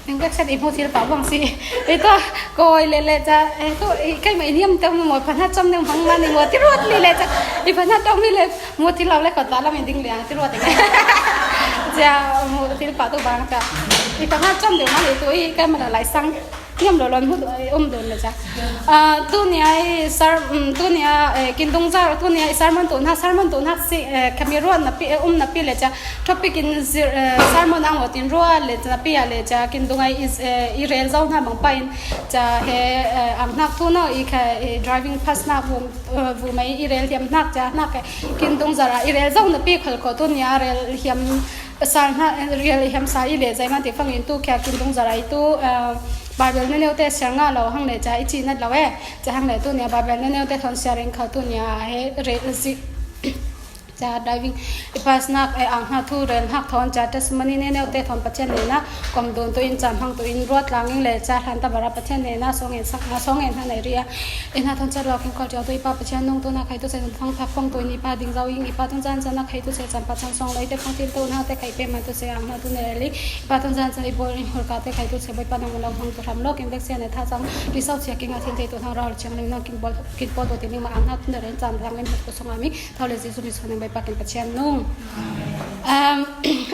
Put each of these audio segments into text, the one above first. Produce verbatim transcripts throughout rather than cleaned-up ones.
Injection i hmu thil pah bang si. I tua, koi le le ca, eh, tu, i keimah i niam te maw, pahna cam ne hmang man i maw, ti ruat li le ca, i pahna tawng li le, maw ti lo le kawt ta lam i ding liang, ti ruat i ngai. Ca, maw thil pah tu bang ca. I pahna cam deuh man i tu, i keimah la lai sang. Niam lo lon hmu, eh, um dun le ca. Ah, tuni a i sar, um, tuni a, eh, kin dung zar, tuni a i sermon tu na, sermon tu na si, eh, khami ruat na pi, eh, um na pi le ca. Topic in zir, eh, sermon ang awtin ruat le ca, na pi a le ca, kin dung a i, eh, i rel zo na bang pa in ca he, eh, ang hnak tu no i kha, eh, driving pass na vum, eh, vum a i rel hiam hnak ca hnak, eh, kin dung zar a i rel zo na pi khol ko tuni a rel hiam sal hna, eh, rel hiam sal i le zai man ti fang in tu kia kin dung zar a i tu, eh, Bible ne neu te siang nga lo hang le ca i ci nat lo e. Ca hang le tu nia Bible ne neu te thawn siaring khal tu nia he re zi. Ca driving i pass nak, eh, ang hna thu rel hnak thawn ca testimony ne neu te thawn Pathian nena kom dun tu in cam hang tu in ruat lang ing le ca hlan ta bara Pathian nena song en sak, song en hna nei ria. I hna thawn ca lo kin kol cia tu i pa Pathian nung tu na khai tu se thang phak phong tu in i pa ding zau ing i pa tun zan zan na khai tu se cam pa cam song lai te phong tin tu na te khai pe man tu se ang hna tu ne li. Pa tun zan chan i bawl in hur ka te khai tu se Bawipa nang lo hmang tu hram lo kin vek sia ne tha chang li sau chia king a thil thei tu hna ral chiang ling nang kin bawl kin bawl tu ti ning ma ang hna tun da ren chan thang in hmut ko song a mi thau le Jesu mi song ning Bawipa kin Pathian nung. Um,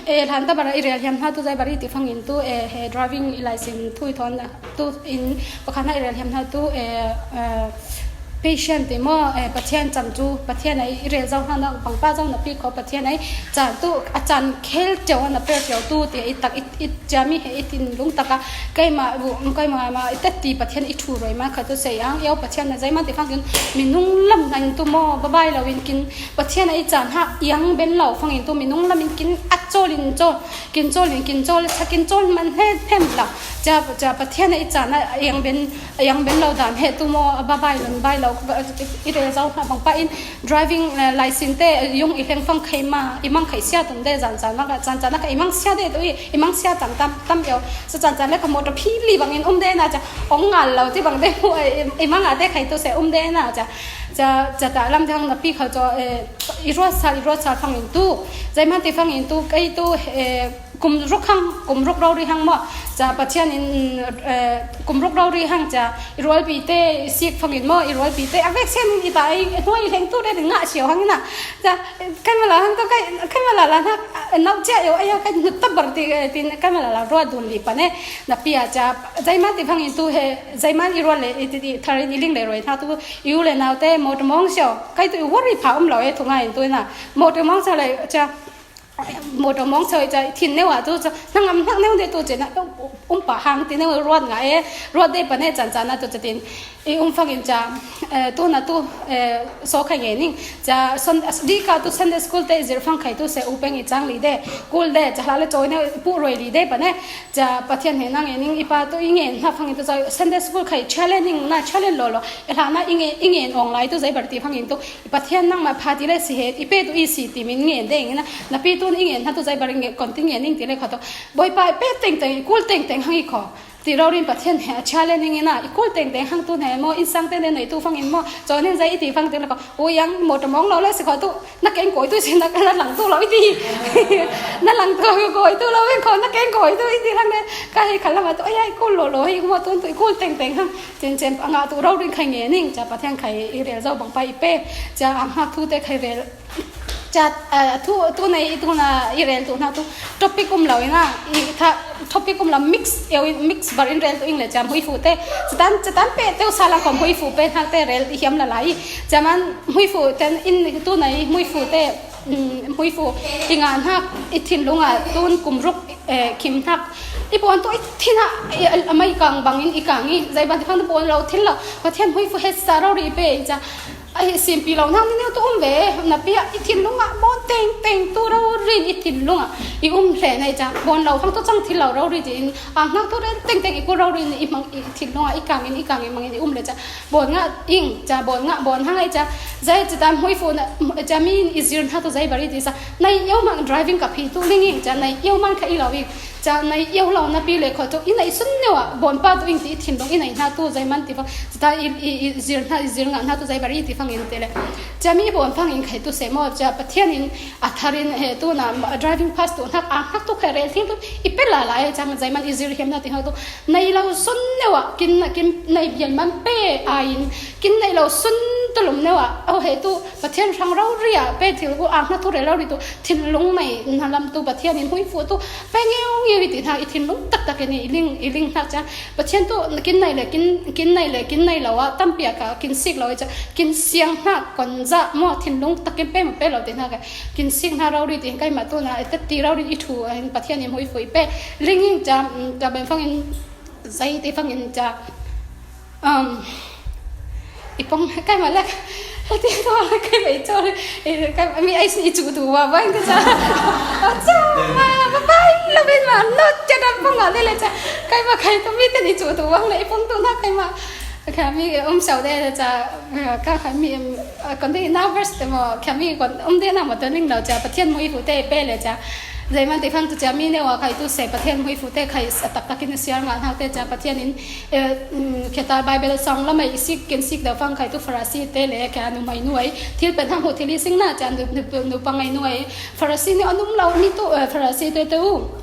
e hlan ta bara i rel hiam hna tu zai bari ti fang in tu e he driving i license thui thon tu in pakhat hna i rel hiam hna tu e, eh, patient ti maw, eh, Pathian cam cu, Pathian ai i rel zo hna nak, pangpa zo na pi kho, Pathian ai caan tu, a caan khel cio, na per cio tu, ti i tak, i, i ciami he, i tin lung taka, keimah bu, keimah ma, i teti Pathian i thu roi ma, kha tu sei ang, io Pathian na zai man ti fang kin, minung lam nan tu maw, babai lo in kin, Pathian ai caan ha, iang ben lo fang in tu, minung lam in kin, a col in col, kin col in, kin col, sa kin col man he, hem la, ca, ca Pathian ai caan a, iang ben, a yang ben lo dan he tu maw, a ba bai lun bai lo, i rel zo hna bang pa in driving, eh, license te yung i hleng fang khai ma, i mang khai sia tum de zan zan mak, zan zan ka i mang sia de tu i, i mang sia tam tam tam yo. Sa zan zan le ka motor phi li bang in um de na ca, ong ngal lo ti bang de mu, i, i mang a de khai tu se um de na ca, ca, ca ta lam thang na pi kha cho, eh, i ruat sal, i ruat sal fang in tu, zai man ti fang in tu, kai tu, eh, kum ruk hang, kum ruk rori hang maw. Ca Pathian in, eh, kum ruk rori hang ca, i rualpi te sik fangin maw, i rualpi te a vek sian in i ta i hnuai i hleng tu te ngah siau hang ina. Ca, kan mala hang tu kai, kan mala la hna, nau cia yo, ayo kai nut tabar ti, eh, tin kan mala la ruat dun li pane. Na pia ca, zaiman ti fangin tu he, zaiman i rual le, i ti, i thar in i ling le roi hna tu, i u le nau te, motor mong siau, kai tu i worry pha um lo e, tu ngai tu ina. Motor mong siau le, ca, motor mong choi ca, i thin neu a tu ca, hnangam hnak neu de tu ce na, um pa hang ti neu ruat nga e, ruat de pa ne can can na tu ca tin. I um fangin ca, eh, tu na tu, eh, so khai nge ning. Ca, son, di ka tu Sunday school te zir fang khai tu se u peng i cang li de, kul de, ca hla le choi neu pu roi li de pa ne. Ca Pathian he na nge ning i pa tu i ngen hna fangin tu ca, Sunday school khai challenge ning na challenge lo lo. I hla na i nge, i ngen ong lai tu zai bar ti fangin tu. I Pathian nangmah pha ti le si he, i pe tu i si ti min ngen deng ina, na pi tun i ngen hna tu zai bar nge, kon ti ngen ning ti le kha tu. Bawipa i pe teng teng, i kul teng teng hang i kho. Ti rau rin Pathian he a challenge ning ina, i kul teng teng hang tu ne maw, in sang teng teng nei tu fang in maw, chon in zai i ti fang teng le kho. U yang motor mong lo le si kho tu, na keng koi tu si na, na lang tu lo i ti. Na lang tu koi tu lo i kho, na keng koi tu i ti lang le, ka hei khalam a tu, ai ai kul lo lo, hei maw tun tu i kul teng teng hang. Cin cin a ngah tu rau rin khai nge ning, ca Pathian khai i rel zo bang pa i pe, ca a hngak thu te khai rel. Ca, eh, thu, tu nei, tu na, i rel tu na tu, topic um lo ina, i tha, topic um lo mix, eu in mix bar in rel tu ing le ca hmui fu te, catan, catan pe teu sa lang khom hmui fu pe hnak te rel i hiam la lai, ca man hmui fu ten in tu nei hmui fu te, mm, hmui fu i nga hnak, i thin lung a tun kum ruk, eh, khim hnak, i puan tu i thin a, i, a mai kang bang in i kang i, zai ban ti fang tu puan lo thin lo, Pathian hmui fu het sa rau ri pe i ca, Ai, simpi lo hnak ni neu tu um ve, na pia i thin lungah bawn teng teng tu rori in i thin lungah i um hle nei ca, bawn lo hang tu cang thil lo rori ti in, a hnak tu ren teng teng i ku rori in i hmang i thin lungah i kang in, i kang in hmang in i um le ca, bawn ngah ing ca, bawn ngah bawn hang ai ca, zai ca ta hmui fu na, ca mi in i zir hna tu zai bari ti sa, nai eu mang driving ka phi tu ling ing ca, nai eu mang kha i lo ing. Ca nei iau lo napi le kho tu i nei sun neu a bon pa tu ing ti i thinlung i nei hna tu zei man ti fang, zita i, i, i zir hna, i zir ngah hna tu zei bari ti fang in te le. Ca mi i bon fang in khai tu se mo, ca Pathian in a thar in he tu na driving pass tu hnak, a hnak tu khai rel thil tu i pe la lai, ca zei man i zir hiam na ti hnak tu nei lo sun neu a kin, kin nei bial man pe a in, kin nei lo sun tu lum neu a, oh he tu Pathian hrang rori a pe thil ku a hnak tu rel rori tu thinlung nei hna lam tu Pathian in hmuifu tu pe ngeu ngeu i ti hna i thinlung taktak in i ling, i ling hnak ca. Pathian tu kin nei le kin, kin nei le kin nei lo a tampi a ka kin sik lo i ca kin siang hna kon za mo thinlung takin pe mo pe lo ti hna ka kin sik hna rori ti kai ma tu na i tat ti rori i thu a in Pathian in hmuifu i pe ling in ca, mm, ka ben fang in zei ti fang in ca. Um, i pong kai ma lek ti to kai ma i cho, kai mi ai si i chu tu wa wa ka ca. Cha ma ba bai lo bin ma no ca da pong a le le ca. Kai ma kai to mi te ni chu tu wa le i pong tu na kai ma. Ka mi um sau de ca ka kai mi um, kon de na verse te mo ka mi kon um de na mo to ning lo ca Pathian hmuifu te pe le ca. Zei man ti fang tu ca mi ne wa kai tu se Pathian hmuifu te khai a tak takin siar ngah hnak te ca Pathian in Eh, mm, kheta Bible song lamai i sik, ken sik deuh fang khai tu Farasi te le kha numai nuai. Thil pen hang ho thil i sing na ca nu, nu, nu pangai nuai. Farasi ni anum lo mi tu, eh, Farasi te te u.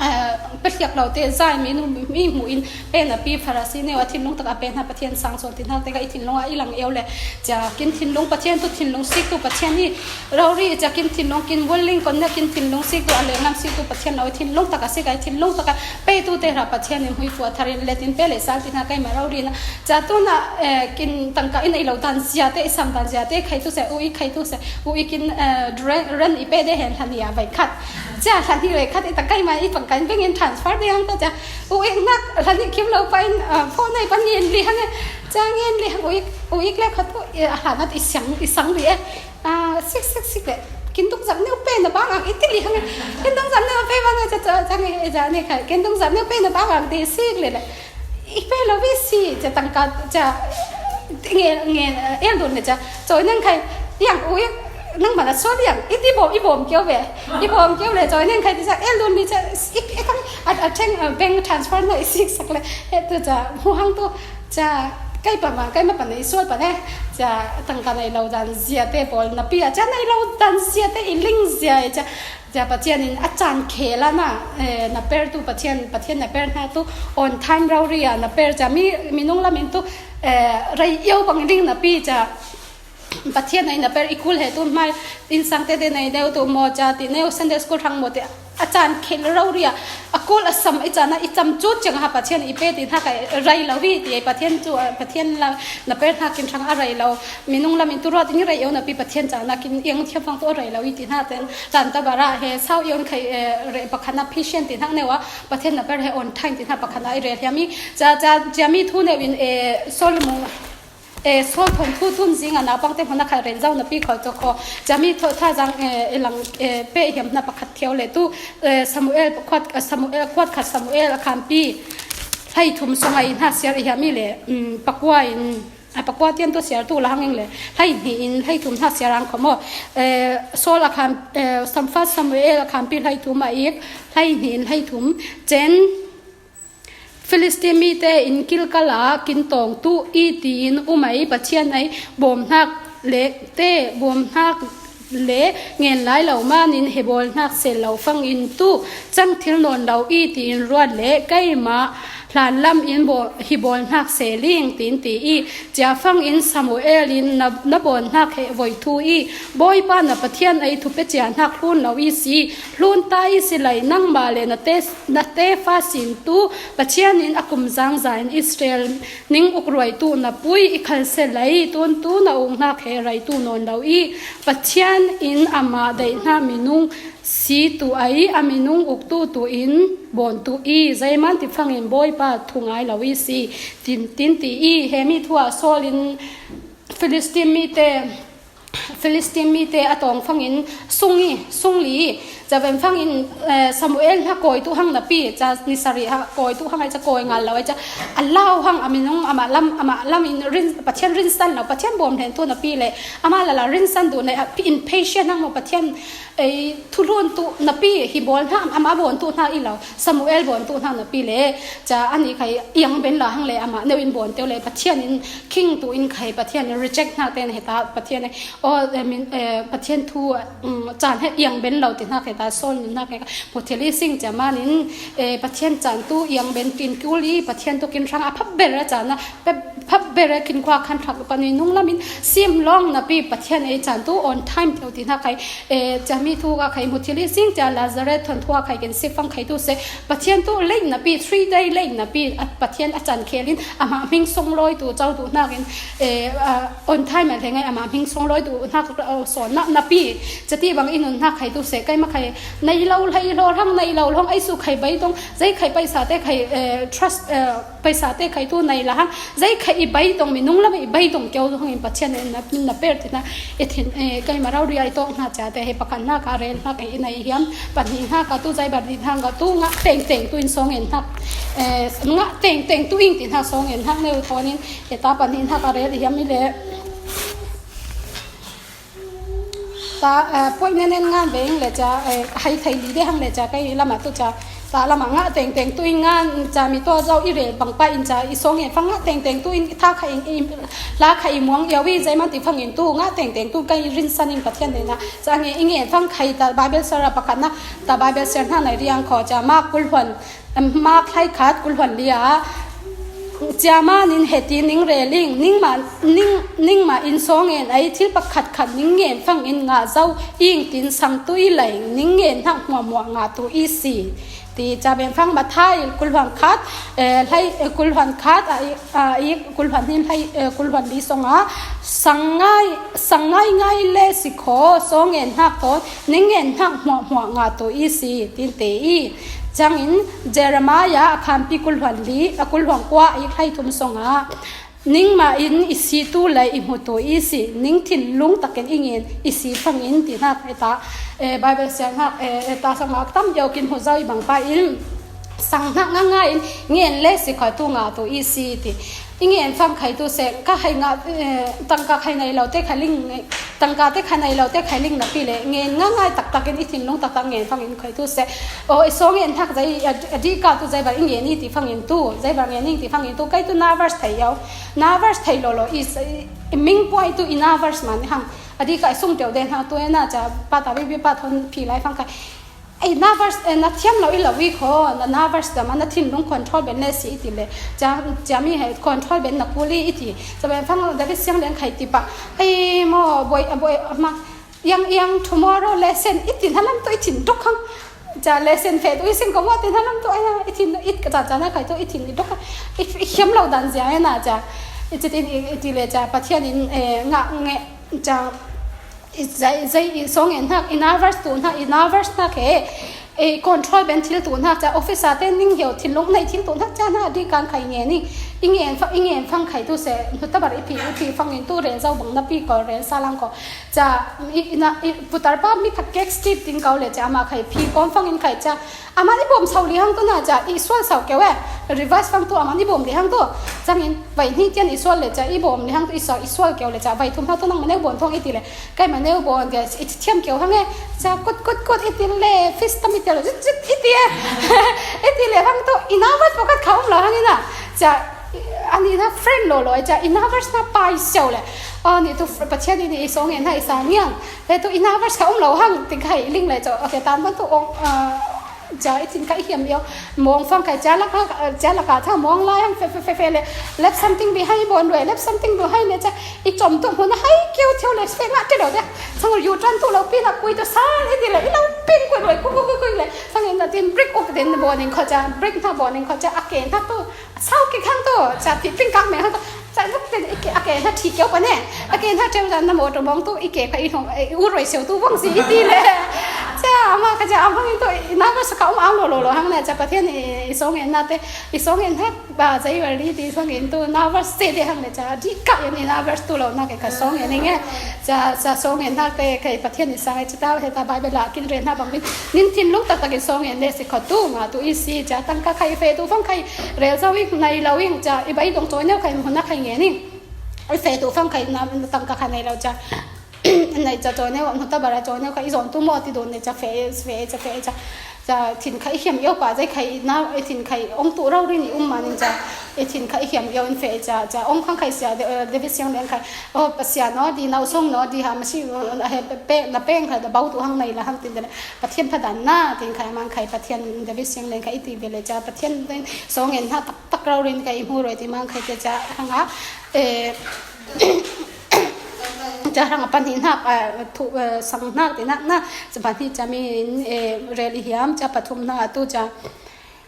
Eh, pahliak lo te zai mi nu mi mu in pen a pi Farasi ne wa thinlung tak a pen ha Pathian sang son tin hak te ka i thinlung a i lang eu le. Ca kin thinlung Pathian tu thinlung sik tu Pathian ni rori ca kin thinlung kin willing kon na kin thinlung sik tu a le ngam sik tu Pathian lo thinlung tak a sik a thinlung tak a Peitu te hra Pathian in hmuifu a thar in let in pe le sal ti hna kai ma rori na. Ca tu na, eh, kin tangka in ei lo dan zia te, i sam dan zia te, khai tu se, u i khai tu se, u i kin, eh, ren, ren i pe de hen hlan i a vai khat. Ca hlan hi le khat i tangka i ma i tangka in beng in transfer de hang ta ca. U i nak hlan i kim lo pa in, eh, phone nei pa ngen li hang e. Ca ngen li hang u i, u i le khat tu, eh, hlan at i sang, i sang li e. Ah, sik, sik, sik le. Kin tung zam neu pe na bang ang i ti li hang. Kin tung zam neu pe bang ang ca, ca, ca nge, ca ne khai. Kin tung zam neu pe na bang ang ti sik le le. I pe lo vi si, ca tangka, ca, nge, nge, el dun le ca. Coi neng khai, yang u yang, nang mana so yang. I ti bom, i bom kio ve. I bom kio le, coi neng khai ti ca, el dun mi ca, i, i tang, a, a, cheng, a, bank transfer na i sik sak le. He tu ca, mu hang tu, Ca, kai pa ma, kai ma pa nei sual pa ne. Ca, tangka nei lo dan zia te pawl na pi a. Ca nei lo dan zia te i ling zia e ca. Ca Pathian in a caan khel a na, eh, na per tu Pathian, Pathian na per hna tu on time rori a na per ca mi, minung lam in tu, eh, rei iau bang ling na pi ca. Pathian nei na per i kul he tu mai insang te te nei deu tu mo ca ti neu Sunday school thang mo te a caan khel rori a, a kul a sam i caan a i cam cut ciang ha Pathian i pe ti hna kai rai lo vi ti Pathian cu, Pathian la na per hna kin thang a rai lo. Minung lam in tu ruat in i rai eu na pi Pathian caan a kin iang thiam fang tu a rai lo i ti hna ten tan ta bara he sau ion khai, eh, re pakhat na patient ti hnak neu a Pathian na per he on time ti hna pakhat na i rel hiam i ca ca cia mi thu neu in, eh, Solomon Eh, Saul thawnthu tun zing a naupang te hmuna khat ren zau na pi kho co kho. Cami tho tha zang, eh, i lang, eh, pe hiam hna pakhat thiau le tu, eh, Samuel khuat, eh, Samuel khuat khat Samuel a khampi. Hlei thum sung a i hna siar i hiam i le, mm, pakua in, a pakua tian tu siar tu la hang ing le. Hlei hnih in hlei thum hna siar ang kho maw. Eh, Saul a kham, eh, Sam-, First Samuel a khampi hlei thum a ik, hlei hnih in hlei thum. Cen, Filistin mite in Gilgal ah kin tawngtu i tiin um ai Pathian ai bawmhnak le te bawmhnak le ngen lai lo manin he bawlhnak sel lo fangin tu cang thil nawn lo i tiin ruat le keimah hlanlam in bawl, hi bawlhnak seling tiin ti i cia fangin Samuel in na, na bawlhnak he voi thu i Bawipa na Pathian ai thupe ciahnak hlun lo i si, hlun ta i si lai nangmah le na te Na tefa sin tu Pathian in a kum zangza in Israel ning uk ruai tu na pui i khalse lai tun tu na uknak he rai tu nawn lo i Pathian in amah daih hna minung si tu ai a minung uk tu tu in bawn tu i zeiman ti fangin Bawipa thu ngai lo i si tin, tin ti i he mi thu ah Saul in Filistin mi te Philistine mite a tawng fangin sung i, sung li i, ca ven fangin, eh, Samuel hna kawi tu hang napi, ca ni sarih ha kawi tu hang ai ca kawi ngal lo ai ca a lau hang a minung amah lam, amah lam in rin, Pathian rinsan lo, Pathian bawm hlen tu napi le amah lala rinsan duh nei a impatient hang maw Pathian ei, thuhlun tu napi hi bawl hna, amah bawn tu hna i lo, Samuel bawn tu hna napi le, ca ani khai iang ben la hang le amah neu in bawn teu le, Pathian in king tu in khai Pathian in reject hna ten heta Pathian e, o, eh, min, eh, Pathian thu, um, can he iang ben lo ti hna khai ta Saul nin hna khai mu thil i sing ca man in, eh, Pathian can tu iang ben tin kul i, Pathian tu kin hrang a phap ber a can a, phap ber a kin khua khan thak pani nung lam in sim long napi Pathian ei can tu on time teu ti hna khai, eh, ca mi thu ka khai mu thil i sing ca Lazarus thon thua khai kin sifang khai tu se Pathian tu late napi three day late napi a Pathian a can khel in amah hming song loi tu cau tu hna kin, eh, a, on time a hleng ai amah hming song loi tu hna ka, oh, sawn na napi ca ti bang i nun hna khai tu se kai ma khai nei lo hlei lo hang nei lo hang ai su khai bai tong zei khai paisa te khai, eh, trust, eh, paisa te khai tu nei la hang, zei khai i bai tong mi nung lam i bai tong keu hang in Pathian in na, na per ti na, i thin, eh, kai ma rau ria i tawk hna ca te he pakhat hna ka rel hna kai i nei hiam, pahnih hna ka tu zai bar dit hang ka tu ngah teng teng tu in song en hna, eh, ngah teng teng tu ing ti hna song en hna neu thon in, he ta pahnih hna ka rel hiam i le. Ta, eh, point nen nen ngan ve ing le ca, eh, hai thei li de hang le ca, kai lama tu ca, ta lama ngah teng teng tu i ngan ca mi to zau i rel bang pa in ca, i song ngen fang ngah teng teng tu in tha kha in, i la kha i muang i awi zai man ti fang in tu ngah teng teng tu kai rinsan in Pathian de na, ca nge i ngen fang khai ta Bible sara pakhat na, ta Bible ser hna nai riang kho ca, Mark kul hluan, Mark hlai khat kul hluan li ah, cia man in heti ning rel ing, ningmah, ning, ningmah in song ngen ai thil pakhat khat ning ngen fang in ngah zo ing tin sang tu i lei ning ngen hnak hmuahhmuah ngah tu i si. Ti ca ben fang Matthai kul hluan khat, eh, hlai, eh, kul hluan khat a i, a i kul hluan hnim hlai, eh, kul hluan li song ah sang ngai, sang ngai ngai le si kho song ngen hnak tawn ning ngen hnak hmuahhmuah ngah tu i si tin te i. Ciangin Jeremiah a khampi kul hluan li, a kul hluan kua i hlai thum song ah ningmah in i si tu le i hmu tu i si, ning thinlung takin i ngen i si fang in ti hnak e ta, eh, Bible siang hnak, eh, eh, ta song ah tam deuh kin hmu zo i bang pa in sang hnak ngangai in ngen le si khoi tu ngah tu i si ti. I ngen fang khai tu se, ka hai ngah, eh, tangka khai nei lo te khai ling, tangka te khai nei lo te khai ling napi le, ngen ngangai taktak in i thinlung taktak ngen fang in khai tu se. O, i song ngen hnak zai, a, a di ka tu zai bar i ngen i ti fang in tu, zai bar ngen i ti fang in tu, kai tu nervous thei yo. Nervous thei lo lo i, i ming puai tu i nervous man i hang. A di ka i sung teu de hna tu e na ca, pa ta bi bi pa thon phi lai fang khai. Ei, nervous, eh, na thiam lo i lo i kho, na nervous dam a, na thinlung control ben le si i ti le. Cia, cia mi hei control ben na kul i i ti. Cia ben fang David siang leng khai ti pa. Ei, mo, boi, a boi, a ma, yang, yang tomorrow lesson i ti hna lam tu i thin dok hang. Cia lesson fe tu i sing ko mo ti hna lam tu, ai, i thin, i ka ca ca na khai tu i thin i dok hang. I, i hiam lo dan zia e na cia. I ti, i, i ti le cia, Pathian in, eh, ngah nge, cia, i zai, zai i song en hnak, i nervous tu hnak, i nervous hnak he, i control ben thil tu hnak ca, office a te ning heo thinlung nei thil tu hnak ca hna, di kan khai nge ni, i ngen fa, i ngen fang khai tu se, hnu tabar i phi, i phi fang in tu rel zau bang na pi ko, rel sa lang ko. Ca, i, i na, i putar pa mi khat cake stip tin kau le ca, ama khai phi kom fang in khai ca, aman i bawm sau li hang tu na ca, i sual sau keu e, revise fang tu, aman i bawm li hang tu. Cangin, vai hni tian i sual le ca, i bawm li hang tu, i sau, i sual keu le ca, vai thum hna tu nang maneu bawm thong i ti le. Kai maneu bawm dia, i thiam keu hang e. Ca kut, kut, kut i ti le, fist tam i ti le, zit, zit i ti e. I ti le hang tu, i nervous pakhat kha um lo hang i na. Ca, ani na friend lo lo, ca, i nervous na pai siau le. Ani tu fr-, Pathian i ni i song e na i sa ngiang. Le tu i nervous kha um lo hang, ti khai ling le ca, okay, tan ban tu ong, ah, ca i thin ka i hiam io. Mong fang kai ca lak ha, ca lak ha tha mong lai hang fe, fe, fe, fe le. Left something behind bon roi, left something behind le ca. I com tu hmun hai keu thiu le fe ngah te lo de. Sang yu tan tu lo pi na kui tu sa le di le. I lo ping kui roi, kui, kui, kui, kui le. Sang in na tin brick uk den bon in kho ca, brick na bon in kho ca, a ke na tu. Sau ki khang tu, ca ti ping kang me hang tu. Ca luk te i ke, a ke na thi keu pa ne. A ke na teu dan na mo tu mong tu, i ke pa i hong, i u roi siu tu vong si i ti le. Ca Ama ka ja, ama in tu i nervous ka um ang lo lo lo hang ne, ja Pathian i, i song en na te, i song en na ba, ja i wali ti song en tu nervous te te hang ne, ja di ka en i nervous tu lo na ke ka song en nge. Ja, ja song en na te ke Pathian i sang e, ja ta he ta Bible la kin ren na bang min, nin thin lung tak tak in song en ne si kho tu nga tu i si, ja tang ka khai fe tu fang khai rel sa wing nai la wing, ja i bai dong choi ne khai mun na khai nge ni. I fe tu fang khai na tang ka khai nai lo, ja nai cha choi neu, hnu ta bara choi neu kha i zon tu maw ti don ne, cha fe, fe, cha fe, cha, cha thin kha i hiam iau pa, zai kha i na, i thin kha i ong tu rau rin i um manin cha, i thin kha i hiam iau in fe, cha, cha ong khang kha i sia, de, eh, David Siang Leng kha, oh, Pasian no, di nau song no, di ha, masi, eh, he, pe, pe, na peng kha, da bau tu hang nai la hang tin de le, Pathian phadan na, tin kha mang kha, Pathian David Siang Leng kha i ti ve le cha, Pathian den, song en ha, tak, tak rau rin kha i hmu roi ti mang kha te cha, hang a, eh, Cha hrang a pahnih hnak, a, thu, a, sang hnak ti nak na, cha pahnih cha mi in, e, rel i hiam, cha pathum hnak a tu cha,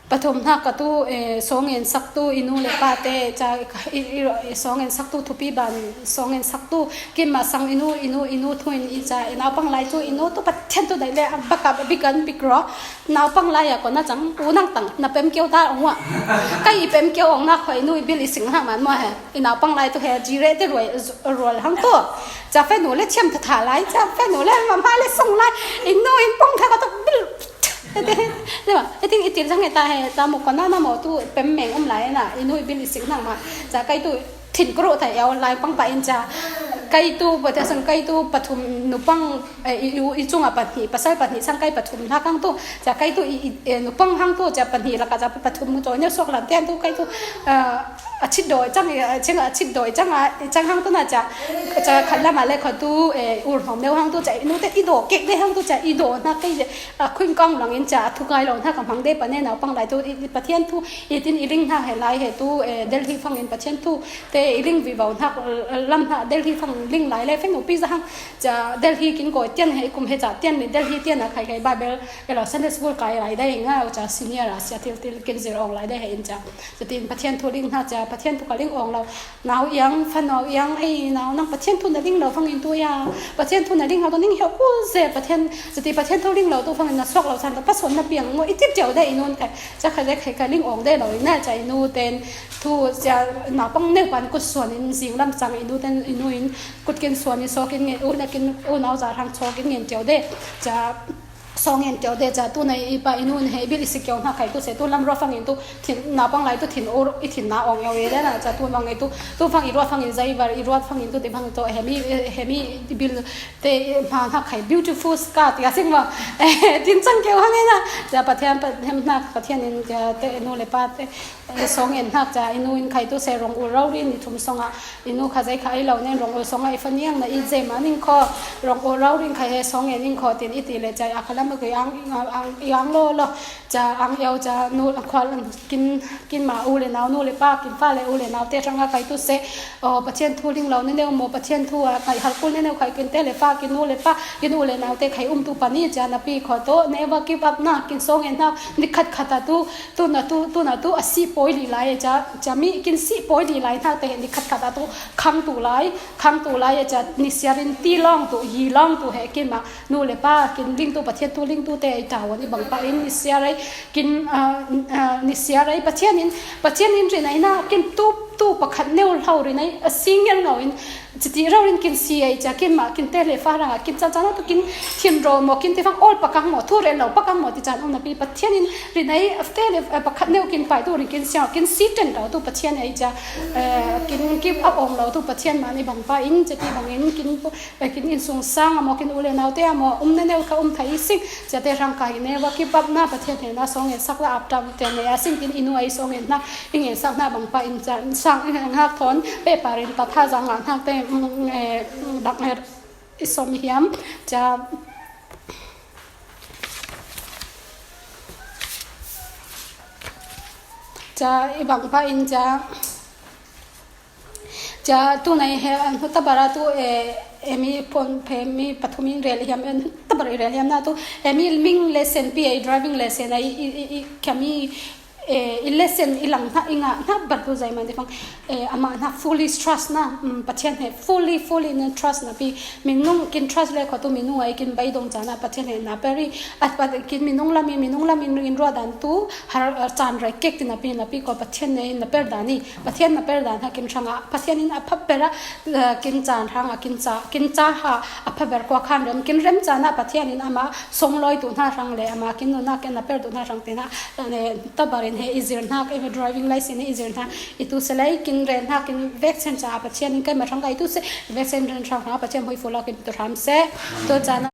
pathum hnak a tu, e, sawng en sak tu i nu le pa te, cha i, i, i sawng en sak tu thupi ban, sawng en sak tu, kim ma sang i nu, i nu, i nu thu in i cha, i naupang lai chu i nu tu Pathian tu dai le, a bak a bik an bik ro, naupang lai a ko na chang, u nang tang, na pem keu ta ong wa. Kai i pem keu ong na khoi nu i bil i sing hnak man mo he. I naupang lai tu he, jire te ruai, rual hang tu. Cha fenu le thiam tha tha lai, cha fenu le mama le song lai. I nu in pong tha ka tu bil. Te, te, te ma, e ting i til jang e ta he, ta mo ko na na mo tu pem meng um lai na. I nu i bil i sing hnak ma. Cha kai tu thin kru tha yau lai pang pa in cha. Kai tu, pa te sang kai tu pathum nupang, e, i, i, i chunga pahnih, pasal pahnih sang kai pathum hnak hang tu. Cha kai tu i, i, e, nupang hang tu, cha pahnih laka cha pathum mu chaw ne sok lam te hang tu kai tu, a, a chit doi chang, a ching a chit doi chang a, chang hang tu na cha, cha khat lama le khat tu, e, ur hnom neu hang tu cha, i nu te i do kek de hang tu cha, i do na kai je, a khuin kang lang in cha, a thu kai lo na ka mang de pa ne naupang lai tu, i, i Pathian thu, i tin i ling na he lai he tu, e, Delhi fang in Pathian thu, te i ling vi vau hnak, lam hnak Delhi fang ling lai le feng upi za hang. Cha Delhi kin ko tian he kum he cha tian ni Delhi tian a khai khai Bible e lo Sunday school kai lai dai nga cha senior a sia til til kin zir ong lai dai he in cha. Cha tin Pathian thu ling hna cha Pathian thu ka ling ong lo. Nau iang fan nau iang ei nau nang Pathian thu na ling lo fang in tu ya. Pathian thu na ling lo tu ning he u ze Pathian cha ti Pathian thu ling lo tu fang in na sok lo san ta pason na piang ngo i tip tiau dai i nun khai. Cha khai dai khai ka ling ong dai lo in na cha i nu ten Thu sia naupang neu pan kut suan in zing lam chang i nu ten i nu in kut kin suan in sawk in ngen u na kin u nau za rang chawk in ngen tio de. Cha sawng ngen tio de cha tu na i pa i nu in he bil i si kio hna khai tu se tu lam ruat fang in tu thin naupang lai tu thin u i thin na ong eo e de na cha tu mang i tu tu fang i ruat fang in zai var i ruat fang in tu ti bang to he mi he mi bil te hma hna khai beautiful scar ti a sing ma tin chang kio hang e na cha Pathian Pathian hna Pathian in te nu le pa te Sawng en hnak ca, i nu in khai tu se rong ul rau rin i thum sawng ah, i nu kha zei kha ei lo nen rong ul sawng ah i fa niang na i zei ma ning kho, rong ul rau rin khai he sawng en ning kho tin i ti le ca, a kha lam a kei ang, ang, i ang lo lo, ca ang eu ca nu khual kin, kin ma u le nau nu le pa, kin fa le u le nau te hrang a khai tu se, aw, Pathian thu ling lo ne neu maw, Pathian thu a khai hal kul ne neu khai kin te le fa, kin nu le pa, kin u le nau te khai um tu pa ni ca na pi kho to, never give up na, kin sawng en hnak, ni khat khat a tu, Tuna tu, tuna tu a si pawi li lai, ca, ca mi kin si pawi li lai hna te ni khat khat a tu khang tu lai, khang tu lai, ca ni siarin ti long tu, yi long tu he kin ma nu le pa kin ling tu Pathian tu ling tu te i ta wan i bang pa in ni siar ai kin, ah, ah, ni siar ai Pathian in, Pathian in rin ai na kin tu, tu pakhat neu hlau rin ai a si ngel ngau in Chiti rau rin kin si ai ca, kin ma, kin te le fa rang a, kin chan chan tu kin thin ro mo, kin te fang ol pakang mo, thu ren lo pakang mo, ti chan um na pi Pathian in rin ai, te le, eh, pakhat neu kin pai tu rin kin siang, kin si ten lo tu Pathian ai ca, eh, kin give up om lo tu Pathian man i bang pa in, chiti bang in, kin pu, eh, kin in sung sang a mo, kin u le nau te a mo, um ne neu ka um thai sing, ca te rang ka hi ne, va give up na Pathian he na song en sak la ap tam te ne a sing kin i nu ai song en na, I ngen sak hna bang pa in ca, sang i ngak thawn, pehpar in ta tha zang ngak hnak te, mm, eh, mm, dak, eh, i sawm i hiam, ca, ca, i bang pa in ca, ca, tu nai he, an hnu ta bara tu, eh, eh, mi phone, phe, mi pathum in rel hiam, eh, ta bara i rel hiam na tu, eh, mi ming lesson pi, eh, driving lesson, eh, i, i, i, i, kia mi, eh, i lesson i lang hna, i ngah hna ber tu zeihmanh ti fang, eh, amah hna fully trust na, mm, Pathian he fully, fully na trust na pi, minung kin trust le kho tu minung ai kin bai dong caan ah Pathian he na per i, a pat kin minung lam i, minung lam in, in ruah dan tu, har, eh, caan rai kek ti na pi, na pi ko Pathian ne na per dan i, Pathian na per dan ha kin hrang ah, Pathian in a pha ber ah, eh, kin caan hrang ah, kin ca, kin ca ha, a pha ber kua khan rem, kin rem caan ah Pathian in amah song loi tu hna hrang le, amah kin nunnak kin na per tu hna hrang te na, eh, tabar in he i zir hna, eh, driving license i zir hna, i tu se lei, kin ren hna, kin veksen ca Pathian in keimah hrang ka i tu se, veksen ren hrang hna, Pathian hoi fulak in tu hram se, tu caan